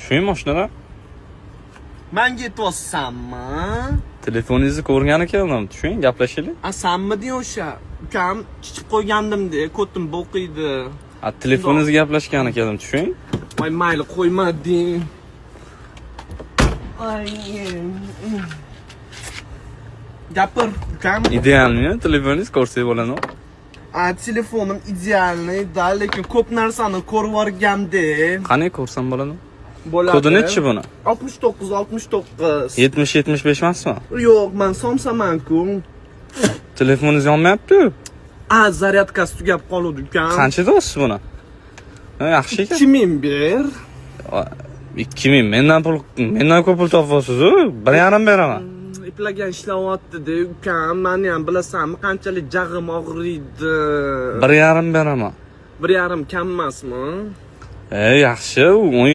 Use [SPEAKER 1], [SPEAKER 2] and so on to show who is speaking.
[SPEAKER 1] Tushing mashinadan.
[SPEAKER 2] Manga aytyapsanmi?
[SPEAKER 1] Telefoningizni ko'rgani keldim. Tushing, gaplashaylik.
[SPEAKER 2] A, sanmiding o'sha? Ukam chichib qo'ygandim-de, ko'tim bo'qiydi.
[SPEAKER 1] A, telefoningizni gaplashgani keldim. Tushing.
[SPEAKER 2] Voy, mayli, qo'ymading. Ay. Gapir, ukam.
[SPEAKER 1] Идеальный telefoningiz, ko'rsak bo'ladi.
[SPEAKER 2] A, telefonim идеальный, да, lekin ko'p narsani ko'rib yuborganda.
[SPEAKER 1] Qani, ko'rsam bo'ladi?
[SPEAKER 2] Bo'ladi.
[SPEAKER 1] Kodi nechi buni?
[SPEAKER 2] 69 69.
[SPEAKER 1] 70 75 emasmi?
[SPEAKER 2] Yo'q, man somsaman-ku.
[SPEAKER 1] Telefoningiz yonmayapti-ku.
[SPEAKER 2] A, зарядка si tugab qoldi, ukam.
[SPEAKER 1] Qancha deyapsiz buni? Ha, yaxshi ekan.
[SPEAKER 2] 2000 ber.
[SPEAKER 1] 2000 mendan ko'p pul topyapsiz-u. 1,5 beraman.
[SPEAKER 2] Eplagan ishlayapti-da, ukam. Mani ham bilasanmi, qanchalik jag'im og'riydi.
[SPEAKER 1] 1,5 beraman.
[SPEAKER 2] 1,5 kam emasmi?
[SPEAKER 1] E, yaxshi.